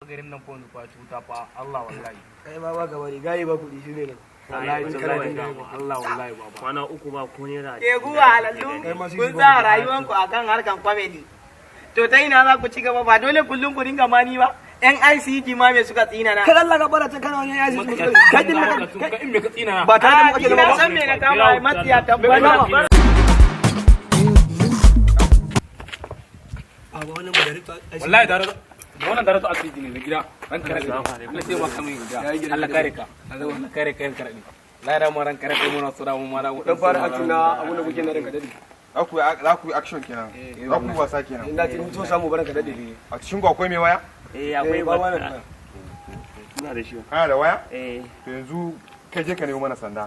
Garin nan fa fa cuta fa Allah wallahi. Kai ba ba gabari gayi ba kuɗi shine nan. Wallahi tallahi Allah wallahi baba. Kwana uku ba ko naira. Ke guwa halallu kun sa rayuwanku akan harkan comedy. To ta ina za ku ci gaba? Ba dole kullum ku dinga mani ba. Yan ICT ma me suka tsina na? Kada Allah ka bara ta kana wani yaji. Kai din ka in me ka tsina na? Ba tare da mu kake Ina zama ba. san me na kama matsiya tabbata. A ba wannan ba da rikta. Wallahi tare da wannan tare da asiji ne na gida. Ran kare ka. Allah sai ba kamun gida. Allah kare ka. Allah kare ka ran kare ni. La ra ma ran kare kai mun sura mu mara. Dan fara acting na abun da kuke na ranka dade. Za ku yi action kenan. Za ku yi wasa kenan. Ina tin so samu baranka dade. A cikin ku akwai mai waya? Eh, akwai ba ba. wannan. Ina da shi. Kana da waya? Eh. To yanzu kai je ka nemo mana sanda.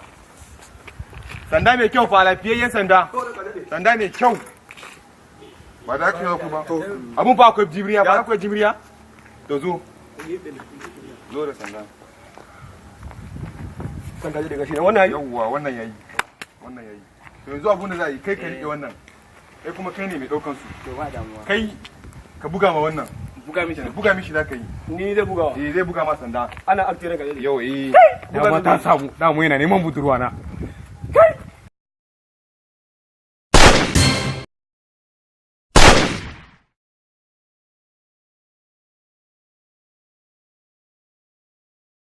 Sanda mai kyau fa, lafiyayyen sanda. Sanda mai kyau. Ba da aka ku ba. Abun fa akwai jibriya, ba akwai jibriya? To zo. Zo da sanda. Kan kaje daga shi wannan yayi. Yawwa, wannan yayi. Wannan yayi. To yanzu abun da za a yi, kai ka rike wannan. Kai kuma kai ne mai daukan su. To ba damuwa. Kai ka buga ma wannan. Buga mishi. Buga mishi za ka yi. Ni zai bugawa. Eh, zai buga ma sanda. Ana acting ranka dade. Yau eh. Dama ta samu. Dama yana neman budurwa na.